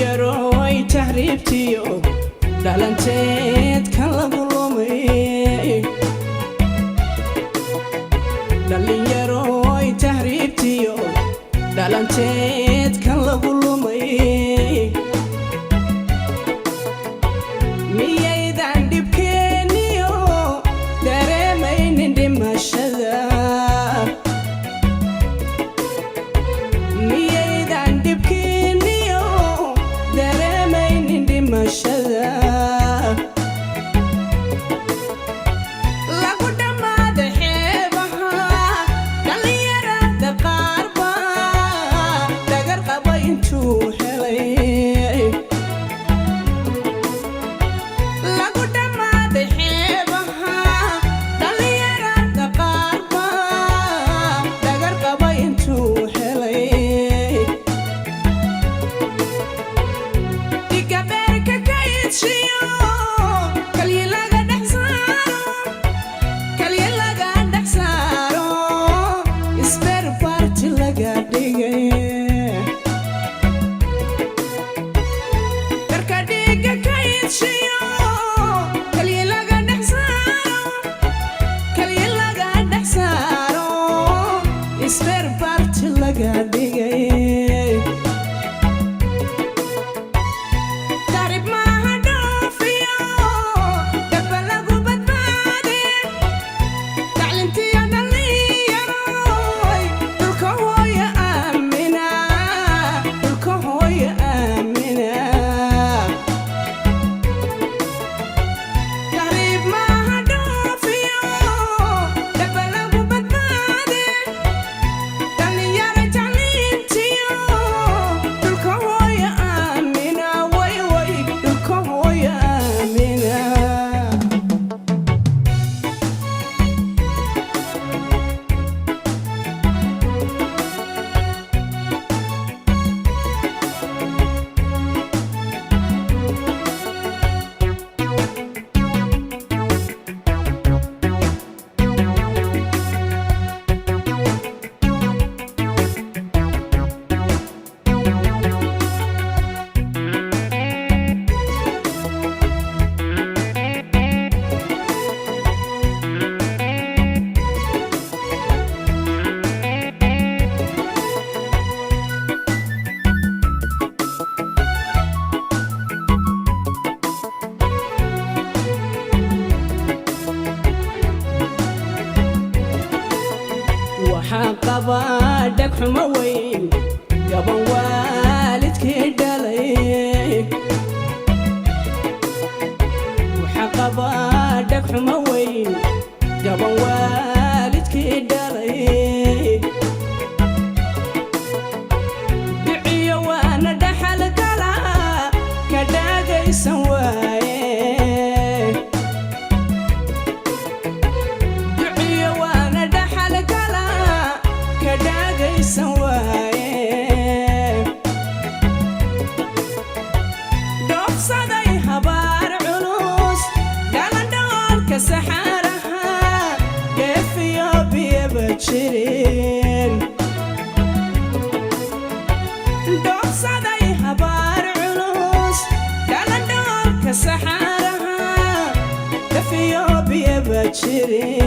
Yaroy tahriibtiyo dhalanteed kan lagu lumay, dhallinyaroy tahriibtiyo dhalanteed kan lagu lumay, miyaydan dhibkeeniyo dareemaynin dhimashada? Miyaydan dhibkeeniyo dareemaynin dhimashada? Lagu dhammaada xeebaha, dhallinyarada qaarba dhagar qaba intuu helay. Lagu dhammaaday xeebaha, dhallinyarada qaarba dhagar qaba intuu helay. Digabeerka kaydshiyo kalyi laga dhex saaro, kalyi laga dhex saaro, spare part laga dhigay. Darka dhiigga kaydshiyo kalyi laga dhex saaro, kalyi laga dhex saaro, spare part laga dhigay. Darib maaha dhoofiyo daba lagu badbaade taclintiyo dhallinyaroy, dhulka hooyo aamina, dhulka hooyo aamina. Tahriib maaha dhoofiyo daba lagu badbaade dhallinyaro tacliintiyo dhulka hooyo aamina, way way, dhulka hooyo aamina. Waxaan qabaa dhag xumo weyn gaban waalidkii dhalay. Waxaan qabaa dhag xumo weyn gaban waalidkii dhalay. Duciyo waana dhaxal kala ka dhaagaysan waaye. Duciyo waana dhaxal kala ka dhaagaysan waaye. Dhoofsaday habaar culus, dhalandhoolka saxaaraha, dheefiyo biyaba jirin. Dhoofsaday habaar culus, dhalandhoolka saxaaraha, dheefiyo biyaba jirin.